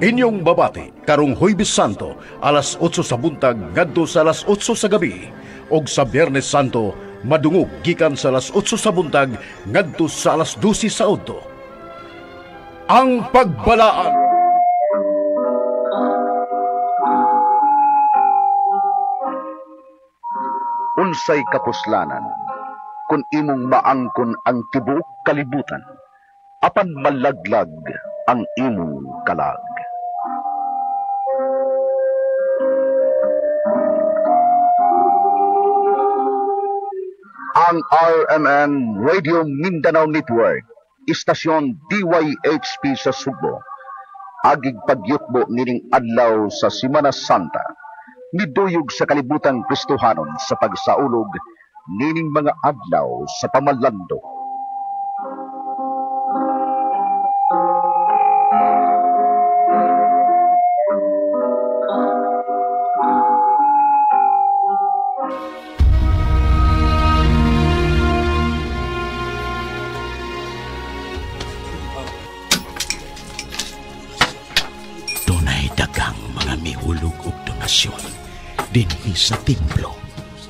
Inyong babati karong Huwebes Santo alas 8 sa buntag ngadto sa alas 8 sa gabi og sa Biyernes Santo madungog gikan sa alas 8 sa buntag ngadto sa alas 12 sa udto. Ang Pagbalaan. Unsay kapuslanan kung imong maangkon ang tibuok kalibutan, apan malaglag ang imong kalag. Ang RMN Radio Mindanao Network, istasyon DYHP sa Sugbo, agig pagyutbo nining adlaw sa Semana Santa, niduyog sa kalibutan Kristohanon sa pagsaulog nining mga adlaw sa pamalando. Dunay daghang mga mihulog og donasyon dinhi sa templo.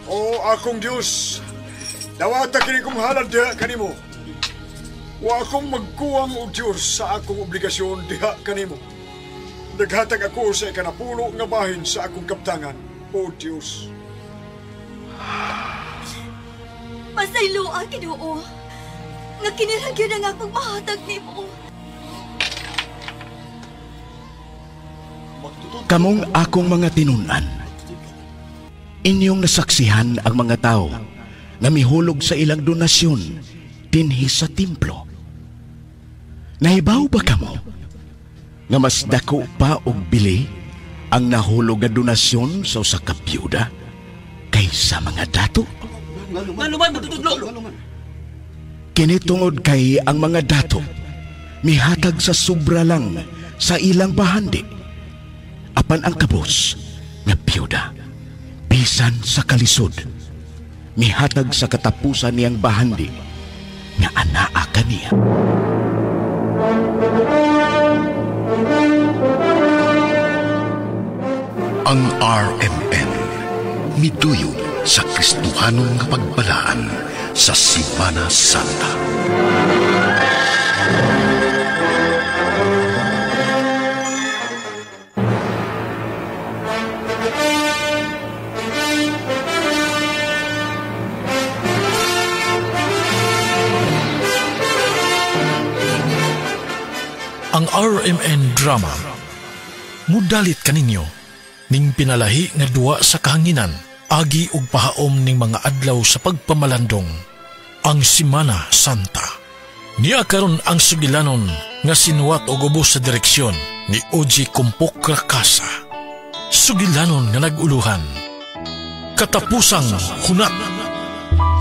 O akong Dios, dawata kini kong halad diha kanimo. Wa akong magkuwang og Dios sa akong obligasyon diha kanimo. Naghatag ako sa ikanapulo nga bahin sa akong kaptangan, o Dios. Pasayloa, Ginoo, nga kiniragyan ang akong mahatag nimo. Kamong akong mga tinun-an, inyong nasaksihan ang mga tao na mihulog sa ilang donasyon dinhi sa templo. Nahibaw ba kamo nga mas dako pa og bili ang nahulog nga donasyon sa usa ka byuda kaysa mga dato? Kini tungod kay ang mga dato mihatag sa sobra lang sa ilang bahandi, apan ang kabos nga byuda bisan sa kalisod mihatag sa katapusan niyang bahandi nga anaa kaniya. Ang RMN miduyog sa Kristohanon nga pagbalaan sa Semana Santa. Ang RMN Drama mudalit kaninyo ning pinalahi nga duwa sa kahanginan, agi ug pahaom ning mga adlaw sa pagpamalandong, ang Semana Santa. Niya karon ang sugilanon nga sinuwat og ubos sa direksyon ni Oji Kumpok Rakasa. Sugilanon nga nag-uluhan, Katapusang Hunat.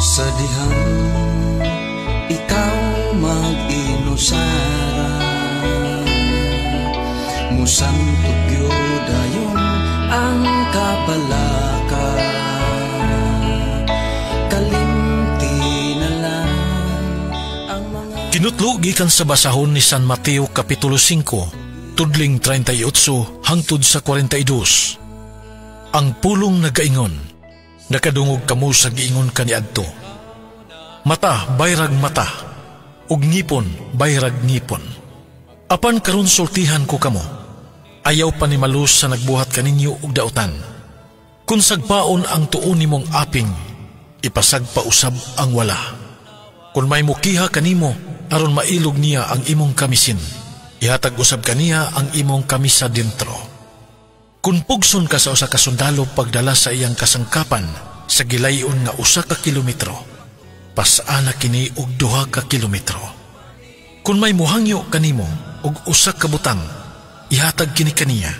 Sa dihang ikaw mag-inusara, musantog gyud dayon ang kabalaka. Kalimti na lang ang mga Kinutlo gikan sa basahon ni San Mateo Kapitulo 5, tudling 38 hangtod sa 42. Ang pulong nagaingon, nakadungog kamo sa giingon kaniadto. Mata bayrag mata, ug ngipon bayrag ngipon. Apan karon sultihan ko kamo, ayaw panimalus sa nagbuhat kaninyo og dautan. Kung sagpaon ang tuon nimong aping, ipasagpa usab ang wala. Kung may mukiha kanimo, aron mailog niya ang imong kamisin, ihatag usab kaniya ang imong kamisa dentro. Kung pugson ka sa usa ka sundalo pagdala sa iyang kasangkapan sa gilayon nga usa ka kilometro, pasana kini og 2 ka kilometro. Kung may muhangyo kanimo og usa ka butang, ihatag kini kaniya,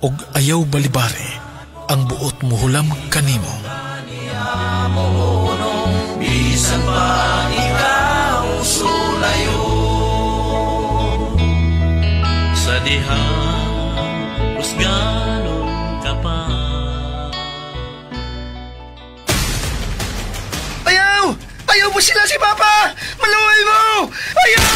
og ayaw balibari ang buot muhulam kanimo. Bisan pa ikaw sulayo, sa dihang husganon ka pa. Ayaw! Ayaw mo sila si Papa! Maluway mo! Ayaw!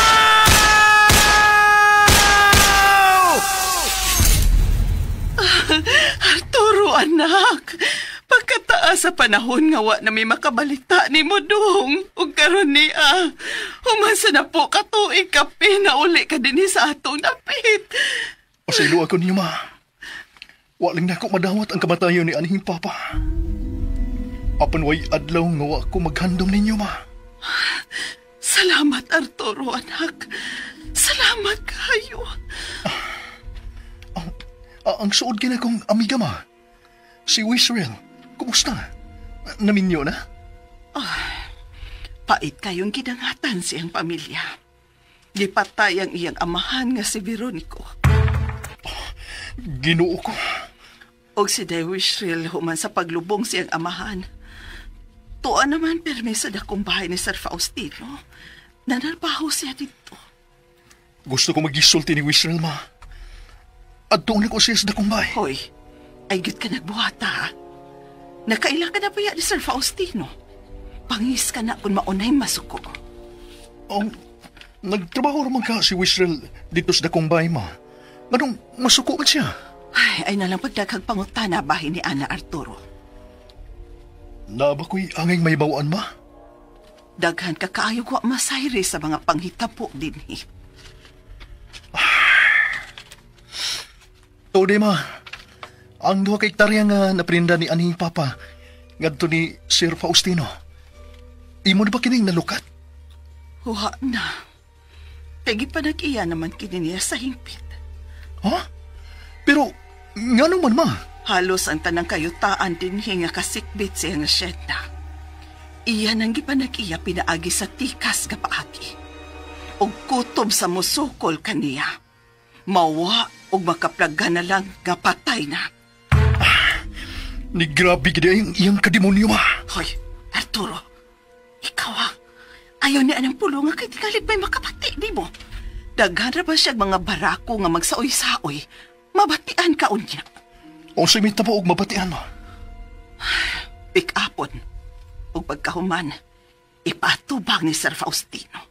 Sa panahon nga wa na may makabalita ni mo dong. Ug karon niya, human sa na po katuig kape na uli ka dinhi sa atong dapit. Pasaylo ako niyo, ma. Walang na ako madawat ang kamatayon ni anhing papa. Apan way adlaw nga wa ko maghandom ninyo, ma. Salamat, Arturo, anak. Salamat kayo. Ang suod kina kong amiga, ma. Si Wisrel. Kumusta? Naminyo na? Pait kayong gidangatan siyang pamilya. Gipatay ang iyang amahan nga si Veronico. Oh, Ginoo ko. Og si Day Wisrel human sa paglubong siyang amahan. Tuwa naman permi sa dakong bahay ni Sir Faustino. Nanarbaho siya dito. Gusto ko magisulti ni Wisrel, ma. At doon ako siya sa dakong bahay. Hoy, ay gud ka nagbuhata, ha? Nakaila ka na ba ni Sir Faustino? Pangis ka na kung maunay masuko. Oh, nagtrabaho naman ka si Wisrel dito sa dakong bahay, ma. Anong masuko man siya? Ay nalang pagdaghag pangutana bahin ni Ana Arturo. Naba ko'y angay may bawaan, ma? Daghan ka kaayo wa masayri sa mga panghitapo dinhi. Tuod, ma. Ang 2 ka hektarya nga naprinda ni anhing papa ngadto ni Sir Faustino. Imo na ba kining nalukat? Huha na. Kay gipanag-iya naman kini niya sa hingpit. Ha? Pero ngano man, ma? Halos ang tanang kayutaan dinhi nga kasikbit siya nga syenta. Iya nang gipanag-iya pinaagi sa tikas nga paagi. Og kutob sa musukol kaniya. Mawa og makaplaga na lang nga patay na. Ni grabe gid ang iyang kademonyo, ma. Hoy, Arturo. Ikaw ha. Ayaw ni anang pulo nga kay tingalig may makabati di mo. Daghan ra ba siya mga barako nga magsaoy-saoy. Mabatian ka unya. O sa may tabo og mabatian, ma. Pikapon og pagkahuman, ipatubang ni Sir Faustino.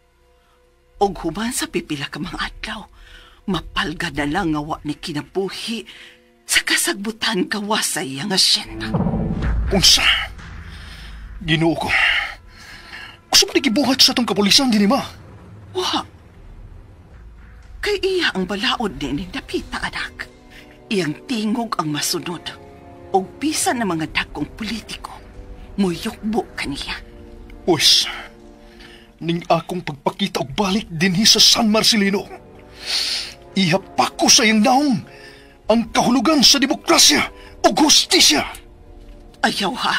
Og human sa pipila ka mga adlaw, mapalga na lang nga wa ni kinabuhi sa kasagbutan gawas sa iyang asyenda. Unsa? Ginoo ko. Gusto mo gibuhat sa itong kapulisan din, ma? Wa. Kay iya ang balaod ni Dapita, anak. Iyang tingog ang masunod. Og bisan ng mga dagkong politiko, muyukbo kaniya. Pues, ning akong pagpakita og balik dinhi sa San Marcelino, ihap ko sa iyang naong ang kahulugan sa demokrasya o hustisya. Ayaw ha.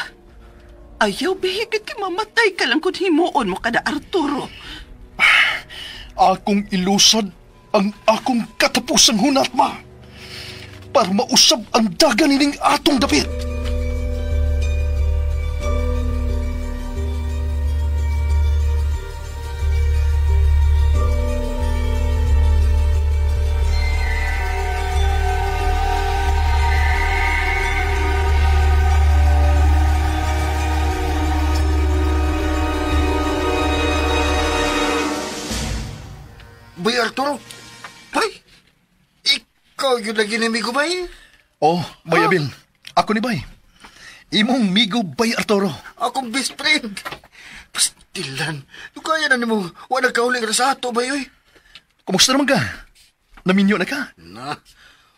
Ayaw, behigit kay mamatay ka lang kung himuon mo kada Arturo. Akong ilusad ang akong katapusang hunat, ma. Para mausab ang dagan nining atong dapit. Bay Arturo, bay, ikaw yun lagi ni Migo, bay? Oh, Bay Abil, ako ni Bay. Imong Migo Bay Arturo. Akong best friend. Pastilan, kaya na nimo, wala kauli ka sa ato, bay, oy. Kumusta naman ka? Naminyo na ka? Na,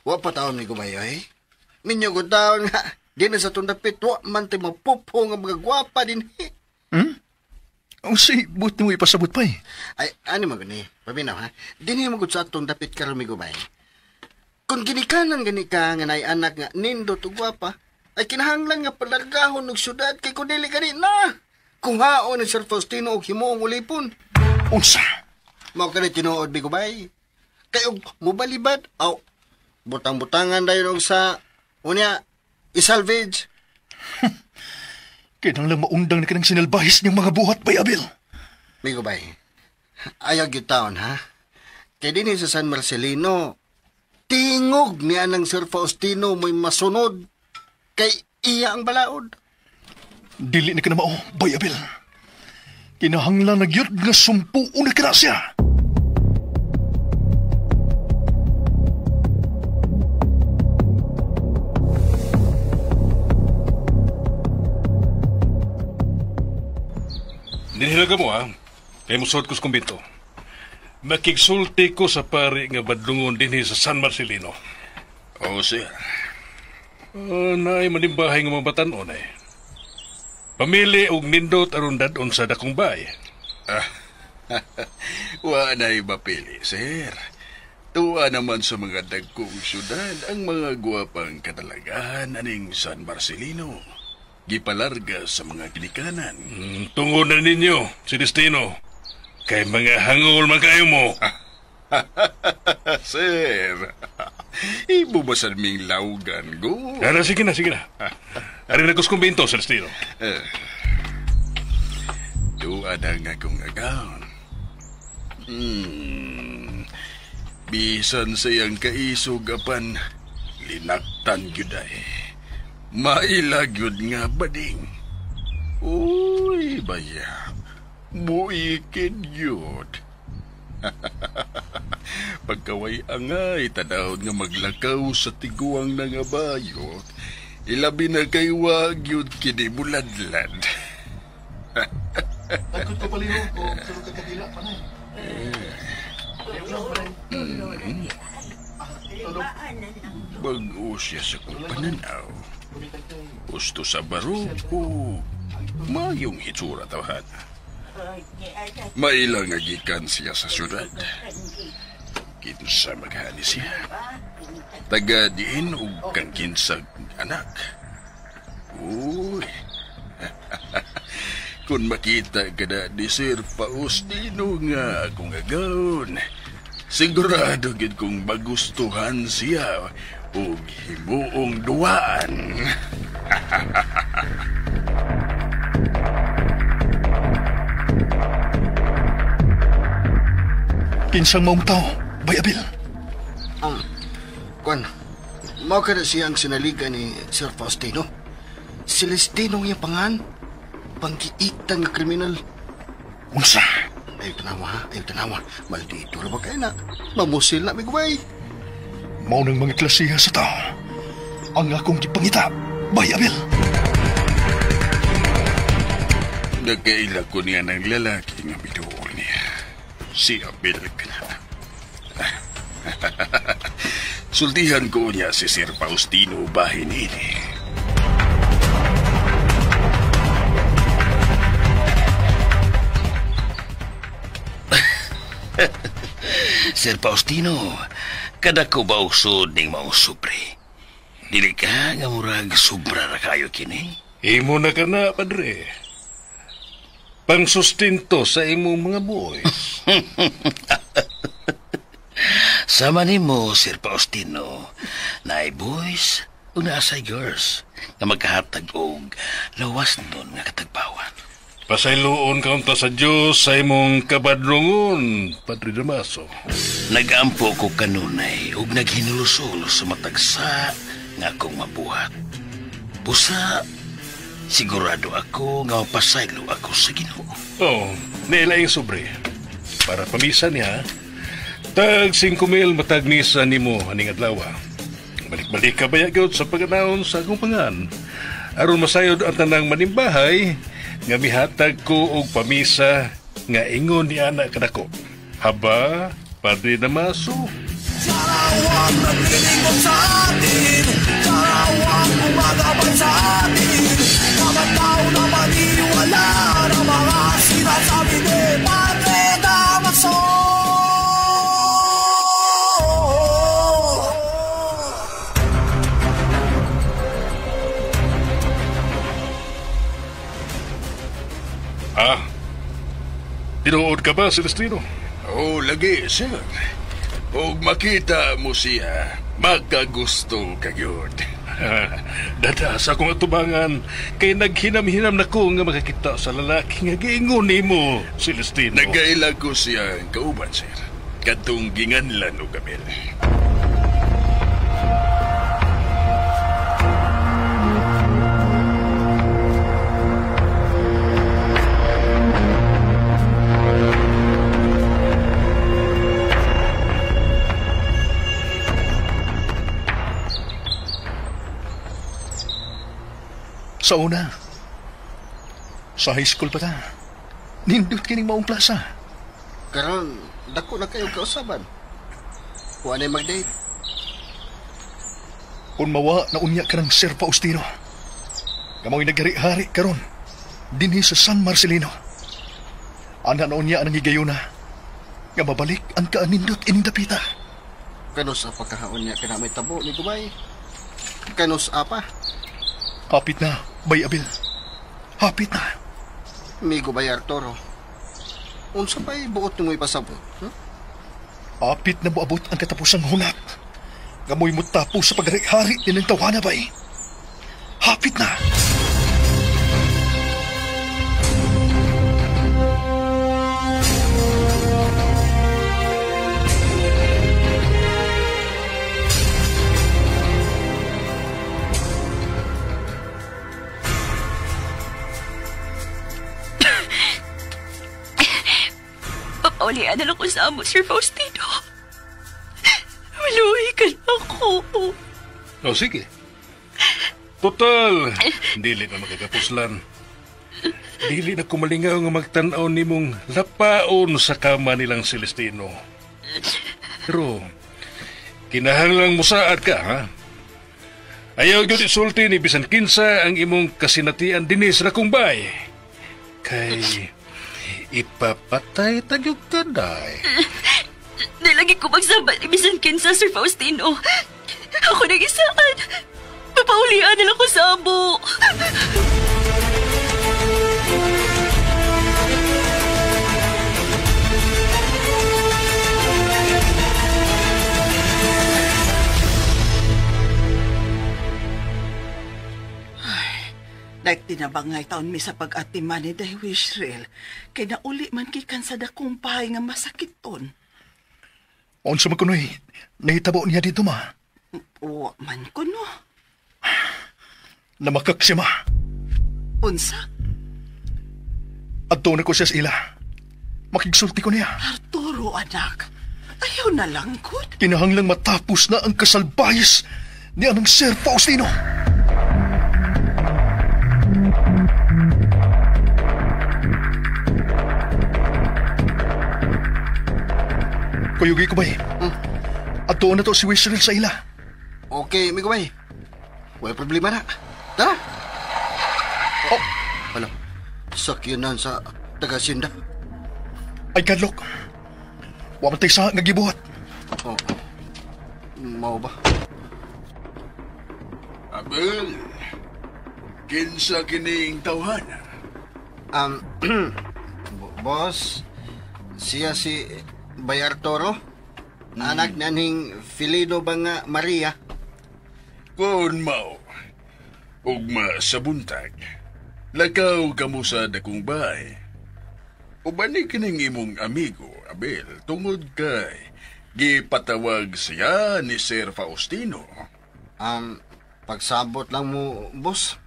wa pa taon, Migo, bay, oy. Minyo ko taon nga, di na sa tundapit, wa man tayo mapupo nga mga gwapa din. Hmm? O si, buot mo ipasabot pa eh. Ay, ano mo gani? Paminaw ha? Dini mo gud sa atong dapit karon Migo, bay. Kung ginikanan gani ka nga naay anak nga nindot ug gwapa, ay kinahanglan nga palargahon og syudad kay kun dili gani na. Kung haon ni Sir Faustino og himuong ulipon. Unsa? Mao kani tinuod Migo, bay. Kay og mobalibad aw butang-butangan dayon og sa unya isalvage. Kinahanglan maundang na kanang sinalbahis niyang mga buhat, Bay Abel. Migo, bay, ayaw gyud taon, ha? Kay dinhi sa San Marcelino, tingog niya ng Sir Faustino mo'y masunod kay iya ang balaod. Dili na ka na mao, Bay Abel. Kinahanglan na gyud nga sumpuon na kana siya. Dinhilaga mo ha. Kay musuot ko sa kumbento. Makigsulti ko sa pari nga badlungon dinhi sa San Marcelino. Oo, sir. Naay manimbahay nga mga batan-on eh. Pamili og nindot aron dad-on sa dakong bay. Wa na'y mapili, sir. Tuwa naman sa mga dagkong syudad ang mga gwapang katalagahan aning San Marcelino. Gipalarga sa mga ginikanan. Tungod na ninyo, Celestino. Kay mga hangol man kayo mo. Sir, ibubasan ming laugan go. Ara, sige na, sige na. Ari na kus kumbinto, Celestino. Tuwa na nga kong agaon. Bisan sa iyang kaisog apan, linaktan gyud ay. Maila gyud nga bading. Uy, baya. Buikin gyud. Pagkaway angay, tanawon nga maglakaw sa tiguang nga bayot, ilabi na kay wa gyud kini buladlad. Tagkod ko palihog o sulod ka kadila pa na. Bag-o siya sa kong pananaw. Gusto sa baroko, mayong hitsura tawhan. Mailang agikan siya sa syudad. Kinsa maghani siya. Taga diin og kang kinsag anak. Uy. Kung makita ka na ni Sir Faustino nga akong agawon, sigurado gid kong magustuhan siya og himuong duwaan. Kinsang maong tao, Bay Abel? Kwan, mao ka na siya ang sinaligan ni Sir Faustino. Celestino ang pangan. Panggiitan nga kriminal. Unsa? Ayaw tanawa ha, ayaw tanawa. Maldito ra ba kayo na? Mamusil na, migway. Mao ng mga klasiha sa tao. Ang akong gipangita, Bay Abel. Nagkaila ko niya ng lalaki nga biduol niya. Si Abel ka na. Sultihan ko niya si Sir Faustino bahin ini. Sir Faustino, kada ko ba usod ning maong supre? Dili ka nga murag sobra ra kayo kini? Imo na ka na, padre. Pangsustento sa imong mga boys. Sama nimo, Sir Faustino, naay boys o naasay girls nga magkahatag og lawas nun nga katagbawan. Pasayloon kaunta sa Diyos sa imong kabadlungon, Padre Damaso. Nagampo ko kanunay ug naghinulusol sa matagsa nga akong mabuhat. Busa, sigurado ako nga mapasaylo ako sa Ginoo. Oh, nilaing sobre. Para pamisa niya, tag 5,000 matag misa nimo aning adlaw. Balik-balik ka baya gyud sa paganaon sa akong pangan. Aron masayod ang tanang manimbahay, nga mihatag ko og pamisa nga ingon ni anak kadako. Haba, Padre Damaso. Sarawak naglilingkod sa atin, Sarawak gumagabay sa atin. Dapat tao na maniwala na mga sinasabi ni Padre Damaso. Ah, tinuod ka ba, Celestino? Oh, lagi, sir. Og makita mo siya, makagusto ka gyud. Dada sa akong atubangan, kay naghinam-hinam na ko nga makakita sa lalaki nga giingon nimo, Celestino. Nagkaila ko siya ang kauban, sir. Katong ginganlan og Abel. Sa una, sa high school pa ta. Nindot kining maong klasa. Karon, dako na kayo kausaban. Wa na mag-date. Kung mawa na unya ka ng Sir Faustino, kamoy naghari-hari karon dinhi sa San Marcelino. Ana na unya ang higayuna nga mabalik ang kaanindot ining dapita. Kanus apa kahaon niya ka na may tabo ni Gubay? Kanus apa? Hapit na, Bay Abil. Hapit na. Mi Gubay Arturo. Unsa pa'y buot nimo ipasabot? Hapit na moabot ang katapusang hunat. Ngamoy mo tapos sa paghari-hari din ng tawana, bay. Hapit na. Papaulian na lang ko sa amo, Sir Faustino. Maluhi ka na ako. O, sige. Total, dili na magkakapuslan. Dili na kumalingaw nga magtanaw nimong lapaon sa kama nilang Celestino. Pero, kinahanglang musaad ka, ha? Ayaw yun isulti ni bisan kinsa ang imong kasinatian dinis na kumbay. Kay ipapatay tagyog kaday. Nilagi ko magsabat ni bisan kinsa, Sir Faustino. Ako nag-isaan. Papaulian nila ko sa amo. Nagtinabangay taon mi sa pag-atiman ni Day Wishril, kay nauli man kikan sa dakong bahay nga masakiton. Unsa man kunoy, nahitabo niya dito, ma? Wa man kuno. Namakak siya, ma. Unsa? Adto na ko siya sa ila. Makigsulti ko niya. Arturo, anak. Ayaw na lang, good. Kinahanglang matapos na ang kasalbayes ni anang Sir Faustino. Kuyugi ko, bay. Adto na to si Wishril sa ila. Okay, migo bay. Wala problema na. Tara! Oh! Hala, sakyanan sa taga-sinda. Ay, kadlok. Wa man tay sa nga gibuhat. Oh. Mao ba? Abel, kinsa kining tawhana? Boss, siya si Bayar Toro, anak naning Filido ba nga Maria? Kung mao, ugma sa buntag, lakaw kamo sa dakong bahay. Ubani kining imong amigo, Abel, tungod kay gipatawag siya ni Sir Faustino. Pagsabot lang mo, boss,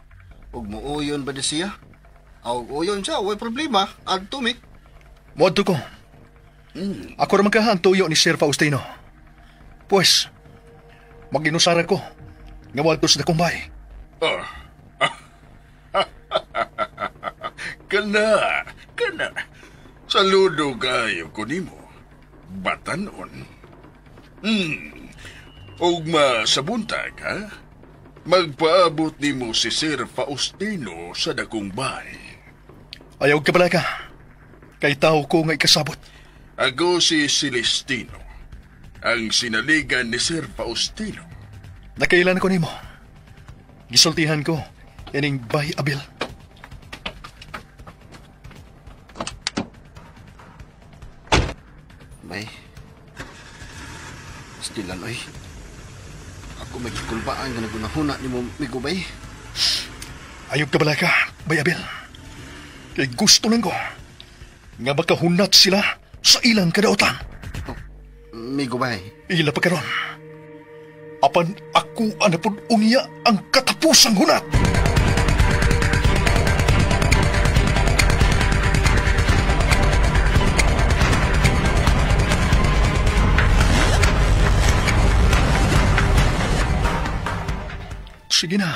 ug muuyon ba di siya? Aw, uyon siya, way problema, adto mi. Moadto ko. Ako raman ka ang tuyo ni Sir Faustino. Pues, mag-inusara ko nga moadto sa dakong bahay. Oh. Kana, kana. Saludo kayo ko nimo. Batanon. Ugma sa buntag, ha? Magpaabot nimo si Sir Faustino sa dakong bahay. Ayaw ka pala ka. Kay tao ko nga ikasabot. Ako si Celestino, ang sinaligan ni Sir Faustino. Nakailan ko nimo. Gisultihan ko, ining Bay Abel. Bay, stilan, oy. Ako may gikulbaan nga nagunahuna ni mo, migo, bay. Ayaw ka bala ka, Bay Abel. Kay gusto lang ko nga makahunat sila sa ilang kadautan. Oh, migo, bay. Ila pa karon. Apan ako anapod unya ang katapusang hunat. Sige na.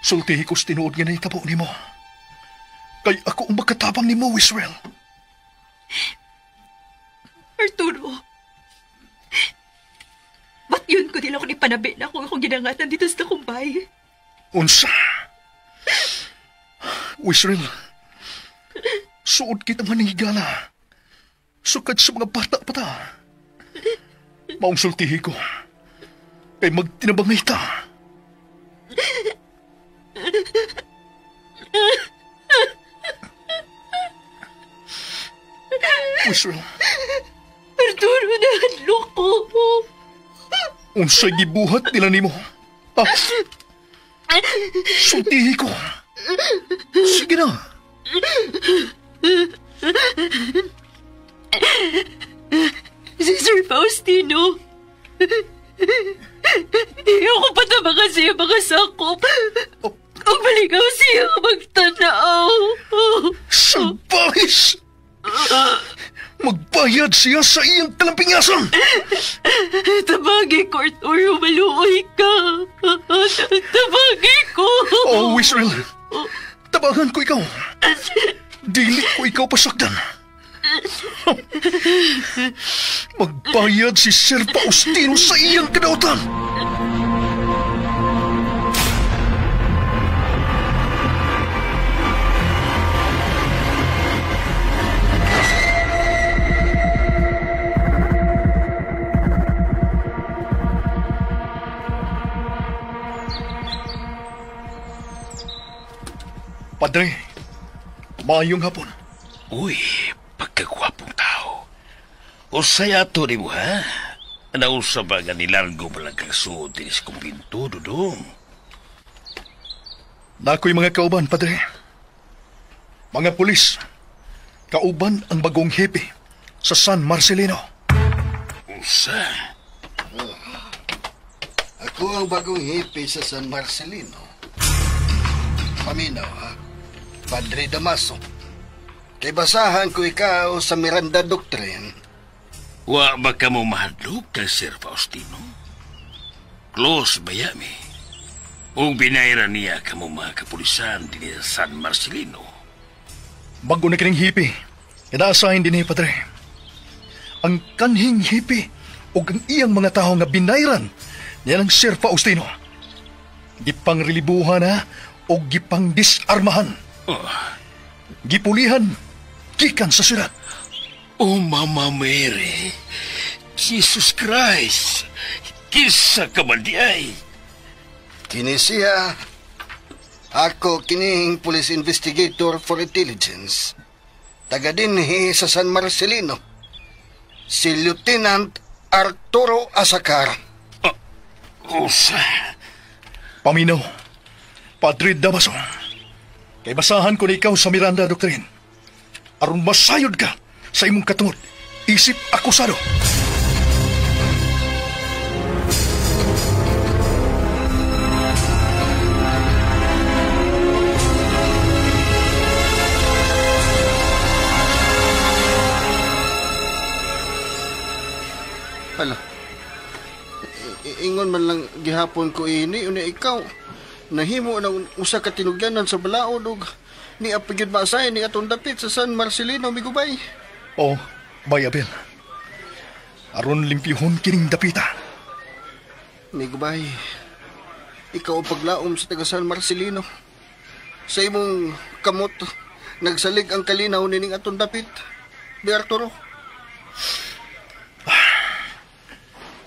Sultihi ko sa tinuod nga nahitabo nimo. Kay ako ang makatabang ni mo, Israel. Arturo, ba't yun ko nila akong ipanabi na kung akong ginangatan dito sa Takumbay? Unsa? Israel, suod kita maningigala. Sukad sa mga bata pa ta. Maong sultihi ko. Kay magtinabangay ta. Israel. Arturo, nahadlok ko. Unsay gibuhat nila nimo? Ah, sultihi ko. Sige na. Si Sir Faustino. Hindi ako patama siya mga sakop. Ang baligaw siya magtanaw. Salbahis! Magbayad siya sa iyang kalampingasan! Tabagi ko, Arturo. Maluoy ka. Tabagi ko. Oh, Israel. Tabangan ko ikaw. Dili ko ikaw pasakdan. Magbayad si Sir Faustino sa iyang kadautan. Padre, maayong hapon. Uy, pagkagwapong tao. Usay ato ni mo, ha? Nausa ba nga nilargo mo lang kang suod din sa kumbinto, Dudong? Nako'y mga kauban, Padre. Mga pulis, kauban ang bagong hepe sa San Marcelino. Usa? Oh. Ako ang bagong hepe sa San Marcelino. Paminaw, ha? Padre Damaso. Kay basahan ko ikaw sa Miranda Doctrine. Wa ba ka mo mahadlok kay Sir Faustino? Close ba yami? Ug binayra niya ka mo mga kapulisan din sa San Marcelino. Bago na kining hipi, inaasahin din ni Padre. Ang kanhing hipi ug ang iyang mga tao nga binayran niya ng Sir Faustino. Gipang relibuhan na o gipang disarmahan. Oh. Gipulihan gikan sa syudad. Oh, Mama Mary, Jesus Christ, kinsa ka man di ay? Kini siya. Ako kining police investigator for intelligence. Taga dinhi sa San Marcelino. Si Lieutenant Arturo Asacar. Usa. Paminaw, Padre Damaso. Kay basahan ko na ikaw sa Miranda Doctrine. Aron masayod ka sa imong katungod, isip akusado. Hala. Ingon man lang gihapon ko ini, una ikaw. Nahimo na usa ka tinugyanan sa balaod og ni apigid maasay ni atong dapit sa San Marcelino, migubay. Oh, bay Abel. Aron limpyuhon kining dapita. Migubay, ikaw ang paglaom sa taga San Marcelino. Sa imong kamot, nagsalig ang kalinaw nining atong dapit. Bi Arturo.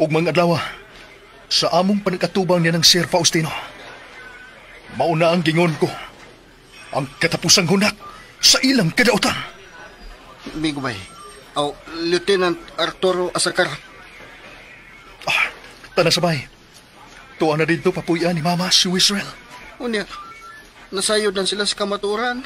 Ug mga adlaw, sa among panagkatubang niya ng Sir Faustino, mauna ang gingon ko, ang katapusang hunat sa ilang kadautan. Migubay, oh, Lieutenant Arturo Asacar. Ah, tanasabay. Tuwa na dito papuyan ni Mama si Israel. Unya, nasayod na sila sa kamaturan.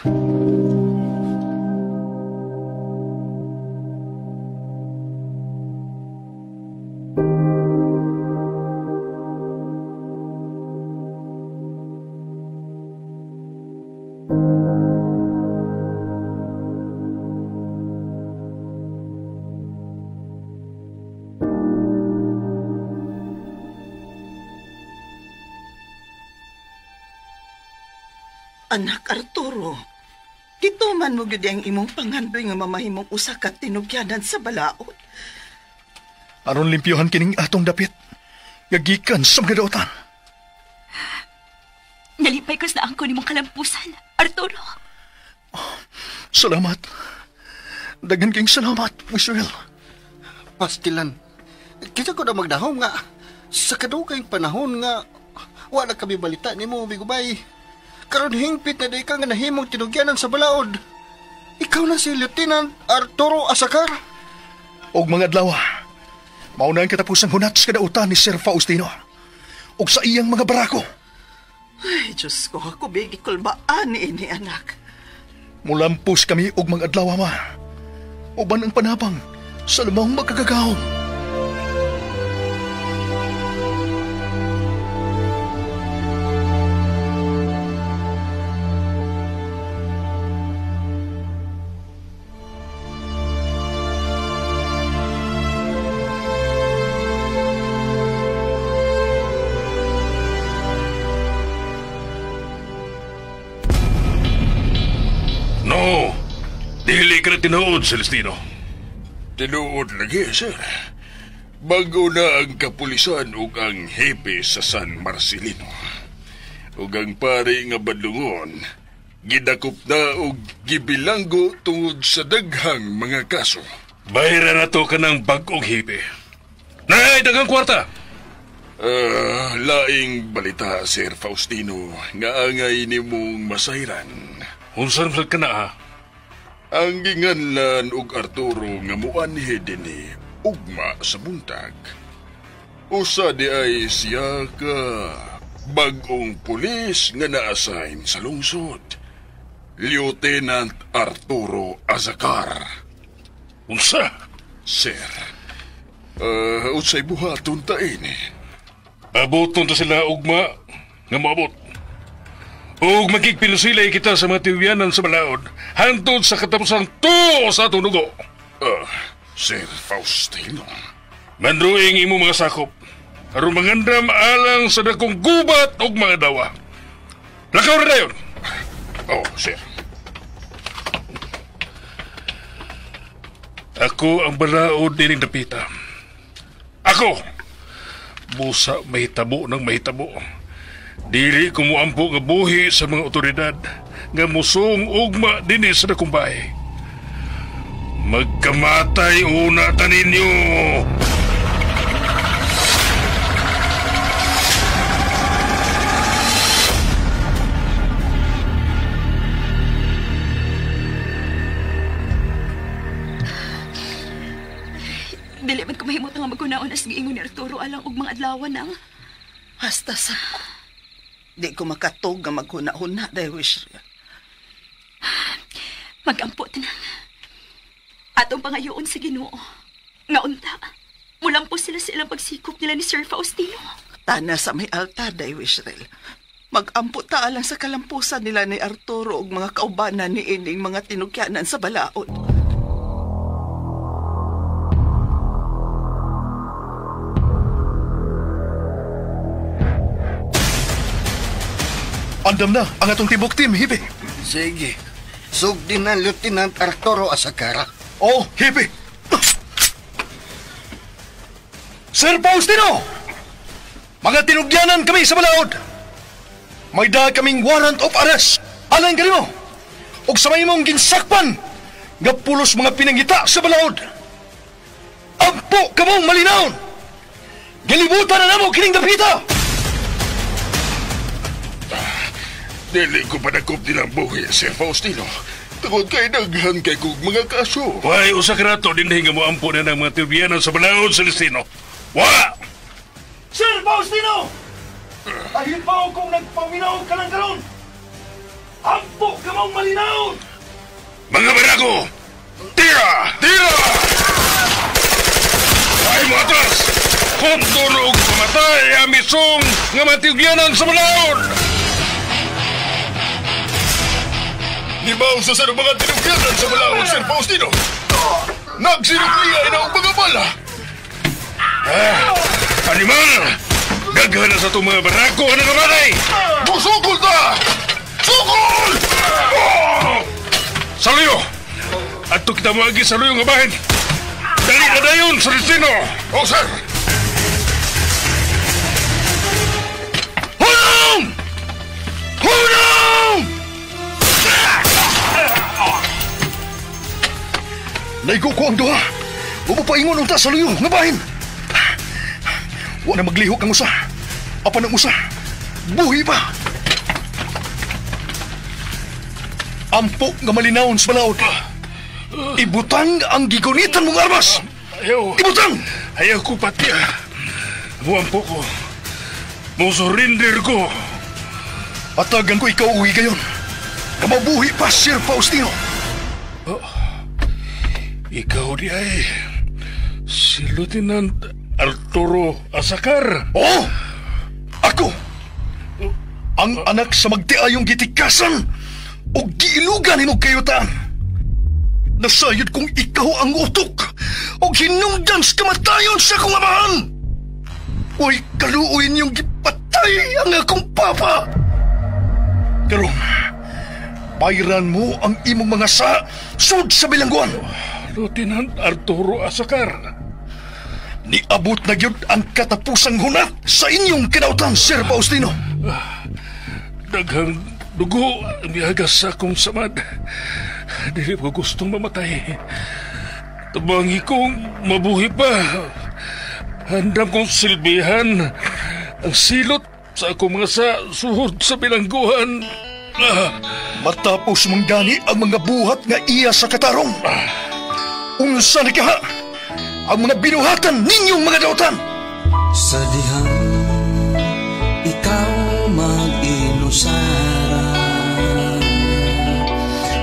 Anak Arturo, Gituman mo gyud ang imong pangandoy nga mamahimong usa ka tinugyanan sa balaod. Aron limpyohan kining atong dapit, nga gikan sa mga dautan. Nalipay ko sa angko nimong kalampusan, Arturo. Oh, salamat. Daghan kayong salamat, Israel. Pastilan, kita ko na magdahom nga sa kadugay panahon nga wala kami balita nimo, Migubay. Karon hingpit na di ka nga nahimong tinugyanan sa balaod. Ikaw na si Lieutenant Arturo Asacar. Og mga adlaw, mao na ang katapusang hunat sa kadautan ni Sir Faustino og sa iyang mga barako. Ay, Diyos ko, ako bigi kulbaan ni ini, anak. Mulampos kami og mga adlaw, ma. Uban ang panabang sa lumang magkagagahom. No! Dili ka na tinuod, Celestino. Tinuod lagi, sir. Bago na ang kapulisan ug ang hepe sa San Marcelino. Ug ang pari nga badlungon, gidakop na og gibilanggo tungod sa daghang mga kaso. Bayra na to ka ng bag-ong hepe. Nay, daghang kwarta! Laing balita, Sir Faustino, nga angay nimong masayran. Unsan ka na, ha? Ang ginganlan og Arturo nga muanhi dinhi ugma sa buntag. Usa di ay siya ka bag-ong pulis nga na-assign sa lungsod. Lieutenant Arturo Azacar. Unsa? Sir, unsay buhaton ta ini? Abuton ta sila ugma nga moabot. Ug magkigpilusilay kita sa mga tiwiyanan sa balaod hantod sa katapusang tuo sa atong dugo. Sir Faustino, manruing imo mga sakop aron mangandam alang sa dakong gubat ug mga dawa. Lakaw ra dayon. Oh, sir. Ako ang balaod dining dapita. Ako! Busa mahitabo ng mahitabo. Dili ko muampo nga buhi sa mga otoridad nga musong ugma dinhi sa dakong bahay. Magkamatay una ta ninyo! Dili man ko mahimot nga maghunaon as giingon ni Arturo alang og mga adlawan nang. Hasta sa ko. Di ko makatog nga maghuna-huna dahil wish. Magampo tinang. Atong pangayoon sa Ginoo. Nga unta, mulampo sila sa ilang pagsikop nila ni Sir Faustino. Tana sa may altar dahil Wishrel. Magampo ta lang sa kalampusan nila ni Arturo ug mga kaubanan ni ining mga tinugyanan sa balaod. Andam na ang atong tibok team, Hipe. Sige. Sugdi na Lieutenant Arturo Asacara. Oh, Hipe. Sir Faustino! Mga tinugyanan kami sa balaod. May daa kaming warrant of arrest. Alang kanimo. Og sa may mong ginsakpan, nga pulos mga pinangita sa balaod. Ampo kamong malinawon. Gilibutan na namo kining dapita. Dili ko panakop nilang buhi, Sir Faustino. Tungod kay daghan kay kog mga kaso. Way, usa ka rato din nga moampo na ng mga tibiyanan sa balaod, Celestino. Wa! Sir Faustino! Ahibaw kong nagpaminaw ka lang karon. Ampo ka mong malinaw! Mga barako! Tira! Tira! Ay mo atras! Kung pamatay ang misong nga mga tibiyanan sa balaod! Nibaw sa sa mga tinugyanan sa balaod, Sir Faustino! Nagsinukliya na ang mga bala! Animal! Gagana sa itong mga barako ang nangamatay! Musukol ta! Sukol! Oh! Sa luyo! Adto kita moagi sa luyo nga bahin. Dali na dayon, Celestino! Oh, sir! Hunong! Hunong! Naigo ko ang duha. Umapaingon unta sa luyo nga bahin. Wa na maglihok ang usa. Apan ang usa, buhi pa. Ampo nga malinawon sa balaod. Ibutang ang gigunitan mong armas. Ayaw. Ibutang! Ayaw ko pati. Muampo ko. Musurrender ko. Atagan ko ikaw uwi gayon. Kamabuhi pa, Sir Faustino. Oh, ikaw di ay si Lieutenant Arturo Asakar. Oo! Ako! Ang anak sa magtiayong gitikasan o giilugan imong kayutaan. Nasayod kong ikaw ang utok o hinungdan sa kamatayon sa akong amahan. Uy, kaluoy niyong gipatay ang akong papa. Karon, bayran mo ang imong mga sa sud sa bilangguan. Lieutenant Arturo Asakar. Niabot na gyud ang katapusang hunat sa inyong kinautan, Sir Faustino. Daghang dugo ang mihagas sa akong samad. Dili ko gustong mamatay. Tabangi kong mabuhi pa. Handam kong silbihan ang silot sa akong mga sa suhod sa bilangguhan. Matapos mong gani ang mga buhat nga iya sa katarong. Unsa ni kaha ang mga binuhatan ninyong mga dautan. Sa dihang ikaw mag-inusara,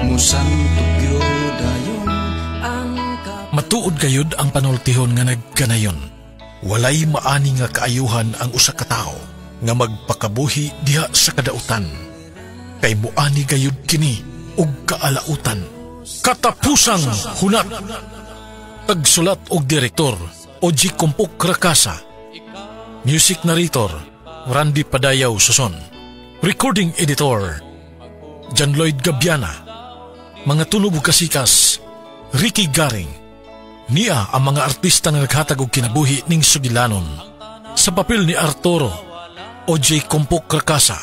musantog yun dayon ang Matuod gayud ang panultihon nga nagkanayon. Walay maani nga kaayuhan ang usa ka tawo nga magpakabuhi diha sa kadautan. Kay muani gayud kini og kaalautan. Katapusang hunat. Tagsulat og direktor Oji Kumpok Rakasa. Music narrator Randy Padayaw Suson. Recording editor John Lloyd Gabiana. Mga tunog ug kasikas Ricky Garing. Niya ang mga artista nga naghatag og kinabuhi ning sugilanon. Sa papel ni Arturo, OJ Kumpok Rakasa,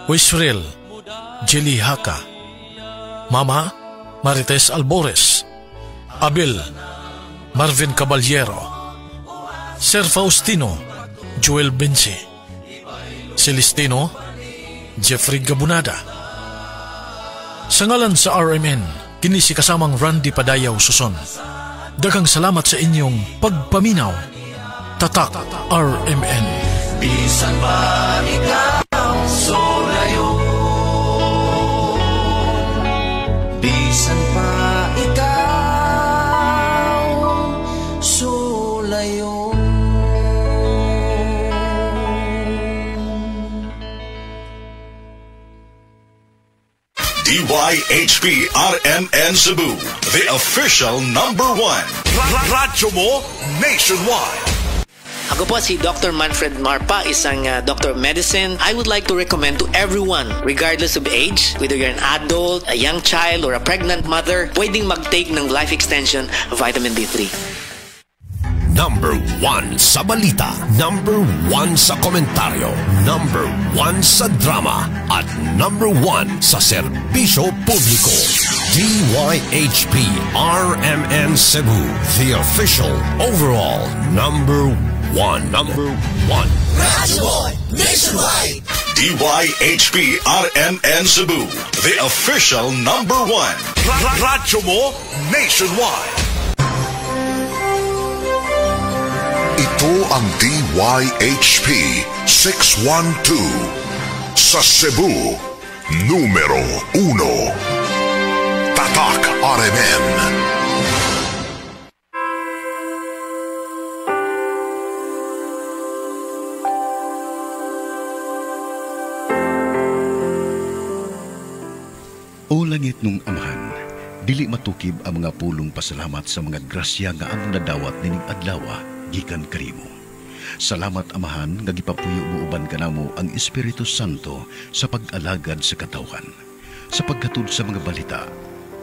Wisrel, Jelly Haka, Mama, Marites Albores, Abel, Marvin Caballero, Sir Faustino, Joel Bensi, Celestino, Jeffrey Gabunada. Sa ngalan sa RMN, kini si kasamang Randy Padayaw Suson. Daghang salamat sa inyong pagpaminaw. Tatak RMN. Bisan pa ikaw sulayo, bisan pa ikaw sulayo. DYHP RMN Cebu, the official number one. Radyo mo nationwide. Ako po si Dr. Manfred Marpa, isang doctor of medicine. I would like to recommend to everyone, regardless of age, whether you're an adult, a young child, or a pregnant mother, pwedeng mag-take ng life extension vitamin D3. Number 1 sa balita, number 1 sa komentaryo, number 1 sa drama, at number 1 sa serbisyo publiko. DYHP RMN Cebu, the official overall number 1. Number 1. Radyo Nationwide. DYHP RMN Cebu, the official number 1. Radyo mo nationwide. Ito ang DYHP 612 sa Cebu, numero 1. Tatak RMN. O langit nung amahan, dili matukib ang mga pulong pasalamat sa mga grasya nga among nadawat nining adlawa gikan kanimo. Salamat Amahan nga gipapuyo mo uban kanamo ang Espiritu Santo sa pag-alagad sa katawhan, sa paghatod sa mga balita,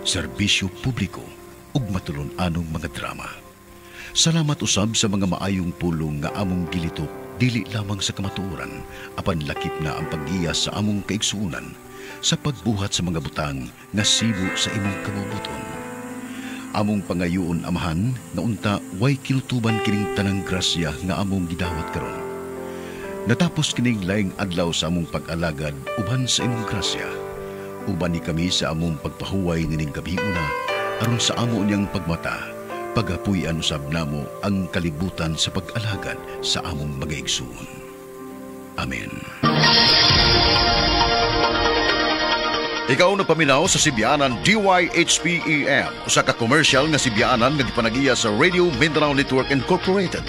serbisyo publiko ug matulon-anong mga drama. Salamat usab sa mga maayong pulong nga among gilitok dili lamang sa kamatuoran apan lakip na ang paggiya sa among kaigsuonan sa pagbuhat sa mga butang nga sibo sa imong kabubuton. Among pangayoon, Amahan, nga unta way kinutuban kining tanang grasya nga among gidawat karon. Natapos kining laing adlaw sa among pag-alagad uban sa imong grasya. Uban ni kami sa among pagpahuway nining gabiuna aron sa amo niyang pagmata, pagapuy-an usab namo ang kalibutan sa pag-alagad sa among mga igsuon. Amen. Ikaw na paminaw sa Sibianan DYHPEM, usa ka commercial nga Sibianan nga gipanagiya sa Radio Mindanao Network Incorporated.